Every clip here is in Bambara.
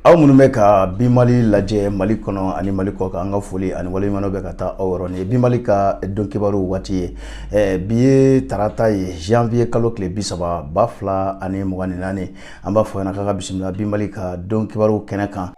Aw minnu bɛ ka Bi Mali lajɛ Mali kɔnɔ ani Mali kɔ kan, an ka foli ani waleɲumandɔn bɛ ka taa aw yɔrɔ. Nin ye Bi Mali ka don kibaru waati ye. Bi ye tarata ye, janvier kalo tile 30, 2024. An b'a fɔ ɲɛna k'a ka bisimila Bi Mali ka don kibaru kɛnɛ kan.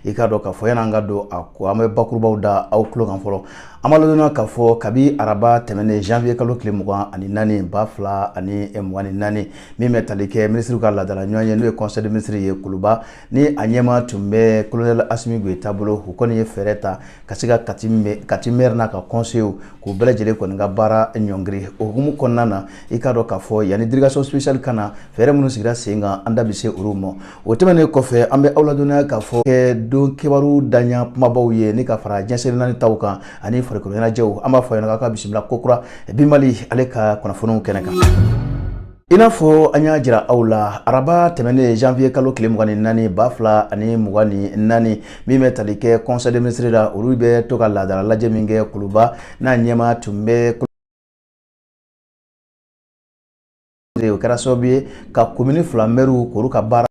I k'a dɔn k'a fɔ yan'an ka don a ko, an bɛ bakurubaw da aw tulo kan fɔlɔ. An b'a ladɔnniya k'a fɔ kabi araba tɛmɛnen, janvier kalo tile 24, 2024, min bɛ tali kɛ minisiriw ka laadala ɲɔgɔn ye, n'o ye conseil des ministres ye Kuluba, ni a ɲɛmaa tun bɛ colonel Asimi Goyita bolo, u kɔni ye fɛɛrɛ ta ka se ka Kati maire n'a ka conseillers k'u bɛɛ lajɛlen kɔni ka baara ɲɔngiri. O hukumu kɔnɔna na, i k'a dɔn k'a fɔ yanni délégation spéciale ka na, fɛɛrɛ minnu sigira sen kan, an da bɛ se olu ma. O tɛmɛnen kɔfɛ, an bɛ aw ladɔnniya k'a fɔ kɛ don kibaru daɲa kumabaw ye ni ka fara diɲɛ seleke naani taw kan ani farikolo ɲɛnajɛw. An b'a fɔ ɲɛna k'a ka bisimila kokura Bi Mali ale ka kunnafoniw kɛnɛ kan. I n'a fɔ an y'a jira aw la araba tɛmɛnen, janvier kalo tile 24, 2024, min bɛ tali kɛ conseil des ministres la, olu bɛ to ka laadala lajɛ min kɛ Kuluba, n'a ɲɛmaa tun bɛ, o kɛra sababu ye ka komini fila mɛriw k'olu ka baara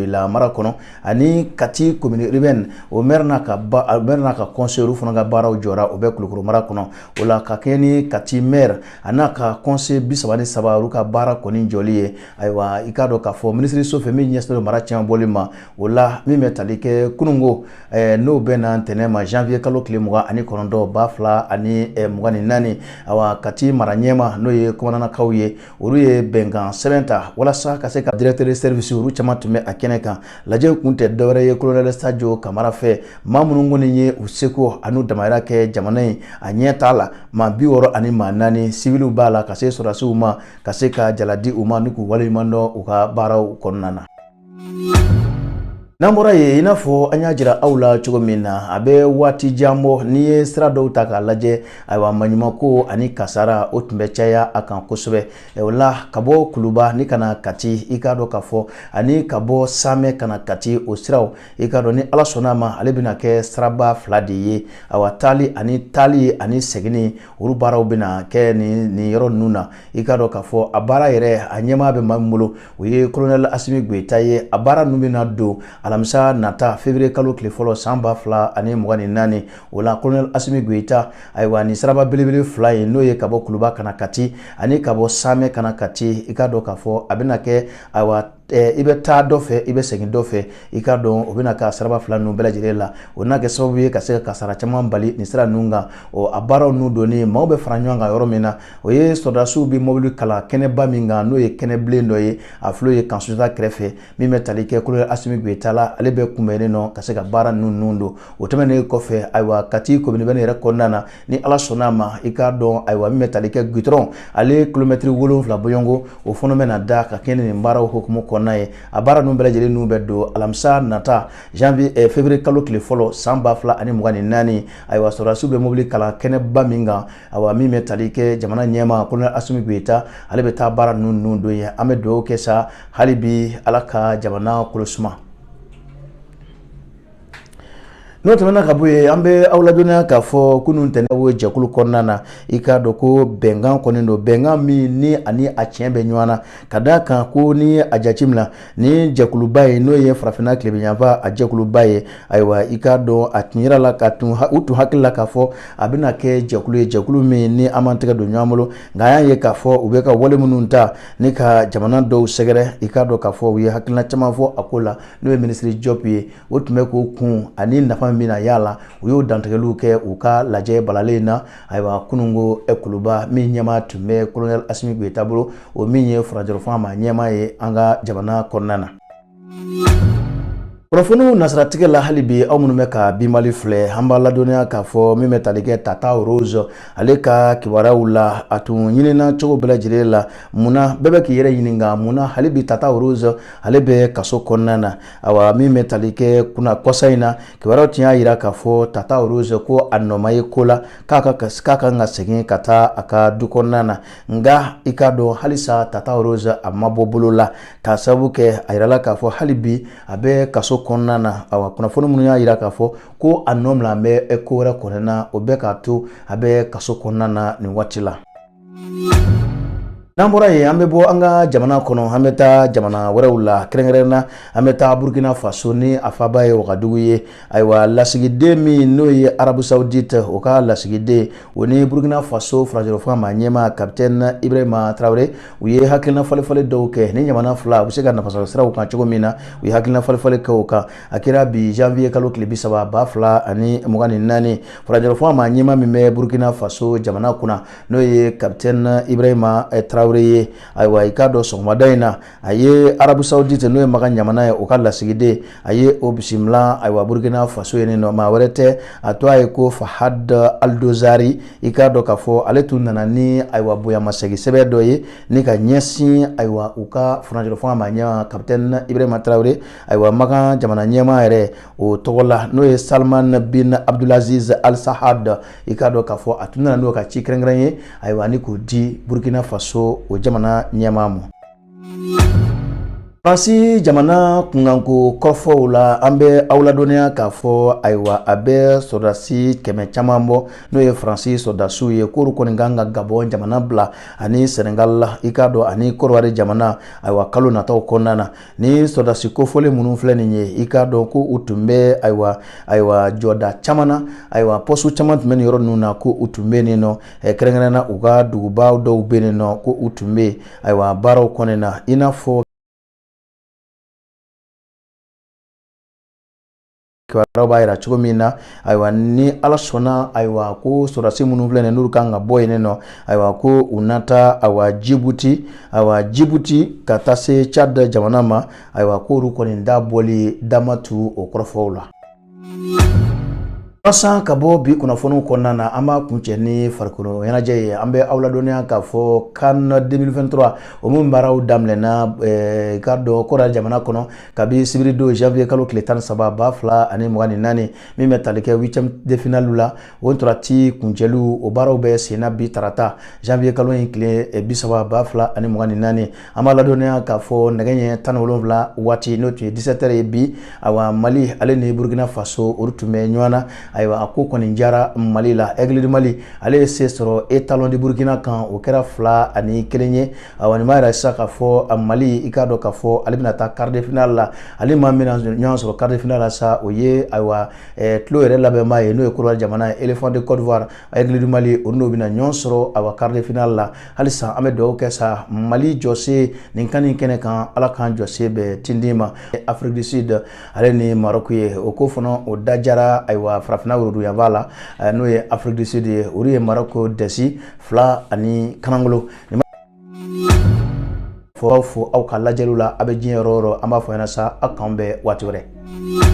la mara kɔnɔ, ani Kati commune urbaine, o maire n'a ka maire n'a ka conseiller, olu fana ka baaraw jɔra. O bɛ Kulukoro mara kɔnɔ. O la, ka kɛɲɛ ni Kati maire a n'a ka conseiller 33, olu ka baara kɔni jɔli ye. Ayiwa, i k'a dɔn k'a fɔ minisiriso fɛ min ɲɛsinnen don mara caman bɔli ma, o la min bɛ tali kɛ kununko, n'o bɛ na ntɛnɛn ma, janvier kalo tile 29, 2024, awa Kati mara ɲɛma, n'o ye commandant ye, olu ye bɛnkan sɛbɛn ta walasa ka se ka directeur de service, olu caman tun bɛ a kɛnɛ kan. Lajɛ kun tɛ dɔwɛrɛ ye colonel Sadio Kamara fɛ, maa minnu kɔni ye u seko an'u damayira kɛ jamana in a ɲɛ t'a la, maa 64, civiliw b'a la ka se sɔrɔdasiw ma, ka se ka jala di u ma ni k'u waleɲuman dɔn u ka baaraw kɔnɔna na. N'an bɔra yen, i n'a fɔ an y'a jira aw la cogo min na, a bɛ waati jan bɔ, n'i ye sira dɔw ta k'a lajɛ, ayiwa, maɲumanko ani kasara, o tun bɛ caya a kan kosɛbɛ. O la, ka bɔ Kuluba ni ka na Kati, i k'a dɔn k'a fɔ, ani ka bɔ Samɛ ka na Kati, o siraw, i k'a dɔn ni Ala sɔnna a ma, ale bɛna kɛ siraba fila de ye. Awa, taali ani seginni, olu baaraw bɛna kɛ nin yɔrɔ ninnu na. I k'a dɔn k'a fɔ a baara yɛrɛ, a ɲɛmaa bɛ maa min bolo, o ye colonel Asimi Goyita ye. A baara ninnu bɛna don alamisa nata, février kalo tile fɔlɔ, san 2024. O la, colonel Asimi Goyita, ayiwa, nin siraba belebele fila ye, n'o ye ka bɔ Kuluba ka na Kati ani ka bɔ Samɛ ka na Kati, i k'a dɔn k'a fɔ a bɛna kɛ, ayiwa, i bɛ taa dɔ fɛ, i bɛ segin dɔ fɛ. I k'a dɔn o bɛna kɛ siraba fila ninnu bɛɛ lajɛlen la. O n'a kɛ sababu ye ka se ka kasara caman bali nin sira ninnu kan. O a baaraw ninnu donni, maaw bɛ fara ɲɔgɔn kan yɔrɔ min na, o ye sɔrɔdasiw bɛ mobili kalan kɛnɛba min kan, n'o ye kɛnɛbilen dɔ ye, a filɛ ye camp Sunjata kɛrɛfɛ, min bɛ tali kɛ colonel Asimi Goyita la, ale bɛ kunbɛnnen nɔ ka se ka baara ninnu don. O tɛmɛnen kɔfɛ, ayiwa, Kati commune urbaine yɛrɛ kɔnɔna na, ni Ala sɔnna a ma, i k'a dɔn, ayiwa, min bɛ tali kɛ goudron, ale kilomɛtiri 7 bɔɲɔgɔnko, o fana bɛna da ka kɛɲɛ ni nin baaraw hukumu kɔnɔna ye. A baara ninnu bɛɛ lajɛlen ninnu bɛ don alamisa nata, janvier février kalo tile fɔlɔ, san 2024. Ayiwa, sɔrɔdasiw bɛ mobili kalan kɛnɛba min kan, ayiwa, min bɛ tali kɛ jamana ɲɛmaa colonel Asimi Goyita, ale bɛ taa baara ninnu don ye. An bɛ dugawu kɛ sa hali bi, Ala ka jamana kolo suma. N'o tɛmɛna ka bɔ yen, an bɛ aw ladɔnniya k'a fɔ kunun tɛnɛn o jɛkulu kɔnɔna na, i k'a dɔn ko bɛnkan kɔni don, bɛnkan min ni ani a tiɲɛ bɛ ɲɔgɔn na, ka d'a kan ko ni a jateminɛ ni jɛkuluba ye, n'o ye farafinna tilebinyanfan a jɛkuluba ye, ayiwa, i k'a dɔn a tun yira la ka tun u tun hakili la k'a fɔ a bɛna kɛ jɛkulu ye, jɛkulu min ni an b'an tɛgɛ don ɲɔgɔn bolo. Nka an y'a ye k'a fɔ u bɛ ka wale minnu ta ni ka jamana dɔw sɛgɛrɛ, i k'a dɔn k'a fɔ u ye hakilina caman fɔ a ko la, n'o ye minisiri Jɔp ye. O tun bɛ k'o kun ani nafa min bɛna y'a la, u y'o dantigɛliw kɛ u ka lajɛ balalen na, ayiwa, kununko Kuluba, min ɲɛmaa tun bɛ colonel Asimi Goyita bolo, o min ye furancɛfanga maa ɲɛmaa ye an ka jamana kɔnɔna na. Kunnafoniw nasiratigɛ la hali bi, aw minnu bɛ ka Bi Mali filɛ, an b'a ladɔnniya k'a fɔ min bɛ tali kɛ Tata Rose, ale ka kibaruyaw la, a tun ɲinina cogo bɛɛ lajɛlen la. Munna bɛɛ bɛ k'i yɛrɛ ɲininka munna hali bi Tata Rose ale bɛ kaso kɔnɔna na? Awa, min bɛ tali kɛ kunna kɔsa in na, kibaruyaw tun y'a jira k'a fɔ Tata Rose ko a nɔ ma ye ko la, k'a ka kan ka segin ka taa a ka du kɔnɔna na. Nka i k'a dɔn halisa Tata Rose a ma bɔ bolo la, k'a sababu kɛ a yirala k'a fɔ hali bi a bɛ kaso kɔnɔna na. Awa, kunnafoni minnu y'a jira k'a fɔ ko a nɔ minɛ bɛ ko wɛrɛ kɔnɔna na, o bɛ k'a to a bɛ kaso kɔnɔna na nin waati la. N'an bɔra yen, an bɛ bɔ an ka jamana kɔnɔ, an bɛ taa jamana wɛrɛw la, kɛrɛnkɛrɛn na an bɛ taa Burkina Faso ni a faaba ye Wagadugu ye. Ayiwa, lasigiden min n'o ye Arabie Saoudite, o ka lasigiden, o ni Burkina Faso furancɛfanga maa ɲɛmaa Capitaine Ibrahima Traoré, u ye hakilina falenfalen dɔw kɛ ni jamana fila u bɛ se ka nafasɔrɔ siraw kan cogo min na. U ye hakilina falenfalen kɛ o kan. A kɛra bi janvier kalo tile 30 2024. Furancɛfanga maa ɲɛmaa min bɛ Burkina Faso jamana kunna, n'o ye Capitaine Ibrahima Traoré ye, ayiwa, i k'a dɔn sɔgɔmada in na, a ye Arabie Saoudite, n'o ye Makan jamana ye, o ka lasigiden, a ye o bisimila. Ayiwa, Burkina Faso yen nɔ, maa wɛrɛ tɛ, a tɔgɔ ye ko Fahad Aldozari. I k'a dɔn k'a fɔ ale tun nana ni, ayiwa, bonyamasegin sɛbɛn dɔ ye ni ka ɲɛsin, ayiwa, u ka furancɛ fanga maa ɲɛmaa Capitaine Ibrahima Traoré, ayiwa, Makan jamana ɲɛmaa yɛrɛ o tɔgɔ la, n'o ye Salman bin Abdulaziz Al Saad. I k'a dɔn k'a fɔ a tun nana n'o ka ci kɛrɛnkɛrɛn ye, ayiwa, ni k'o di Burkina Faso o jamana ɲɛmaa ma. Faransi jamana kunkanko kɔrɔfɔw la, an bɛ aw ladɔnniya k'a fɔ, ayiwa, a bɛ sɔrɔdasi 100 caman bɔ, n'o ye Faransi sɔrɔdasiw ye, k'olu kɔni kan ka Gabɔn jamana bila ani Senegal la, i k'a dɔn, ani Kɔdiwari jamana, ayiwa, kalo nataw kɔnɔna na. Ni sɔrɔdasi kofɔlen minnu filɛ nin ye, i k'a dɔn ko u tun bɛ, ayiwa, jɔda caman na, ayiwa, pɔsu caman tun bɛ nin yɔrɔ ninnu na, ko u tun bɛ nin nɔ, kɛrɛnkɛrɛn na u ka duguba dɔw bɛ nin nɔ, ko u tun bɛ yen, ayiwa, baaraw kɔni na, i n'a fɔ kibaruyaw b'a yira cogo min na. Ayiwa, ni Ala sɔnna, ayiwa, ko sɔrɔdasi minnu filɛ nin, n'olu kan ka bɔ yen nɔ, ayiwa, ko u na taa, ayiwa, Jibuti, ayiwa, Jibuti ka taa se Tchad jamana ma. Ayiwa, k'olu kɔni da bɔli dama tu o kɔrɔfɔw la. Walasa ka bɔ bi kunnafoniw kɔnɔna na, an b'a kuncɛ ni farikolo ɲɛnajɛ ye. An bɛ aw ladɔnniya k'a fɔ CAN 2023, o min baaraw daminɛna, i k'a dɔn, Kɔdiwari jamana kɔnɔ kabi sibiridon janvier kalo tile 13 2024, min bɛ tali kɛ huitième de finale la, o ntolanci kuncɛliw, o baaraw bɛ senna bi tarata janvier kalo in tile 30 2024. An b'a ladɔnniya k'a fɔ nɛgɛ ɲɛ 17 waati, n'o tun ye 17 heures ye bi, ayiwa, Mali ale ni Burkina Faso, olu tun bɛ ɲɔgɔn na. Ayiwa, a ko kɔni diyara Mali la. Aigle du Mali, ale ye se sɔrɔ Étalon du Burkina kan, o kɛra 2-1 ye. Ayiwa, nin b'a yira sisan k'a fɔ Mali, i k'a dɔn k'a fɔ ale bɛna taa quart de finale la. Ale maa min bɛna ɲɔgɔn sɔrɔ quart de finale la sa, o ye, ayiwa, tulon yɛrɛ labɛnbaa ye, n'o ye Kɔdiwari jamana ye, Éléphant de Côte d'Ivoire, Aigle du Mali, olu n'o bɛna ɲɔgɔn sɔrɔ, ayiwa, quart de finale la. Halisa an bɛ dugawu kɛ sa, Mali jɔsen nin CAN nin kɛnɛ kan, Ala k'an jɔsen bɛn tindi ma. Afrique du Sud ale ni Maroc ye, o ko fana o da jara, ayiwa, farafinna woroduguyanfan la, n'o ye Afrique du Sud ye, olu ye Maroc dɛsi 2-0. Fo aw fo aw ka lajɛliw la, a bɛ diɲɛ yɔrɔ o yɔrɔ. An b'a fɔ ɲɛna sa, aw k'an bɛn waati wɛrɛ.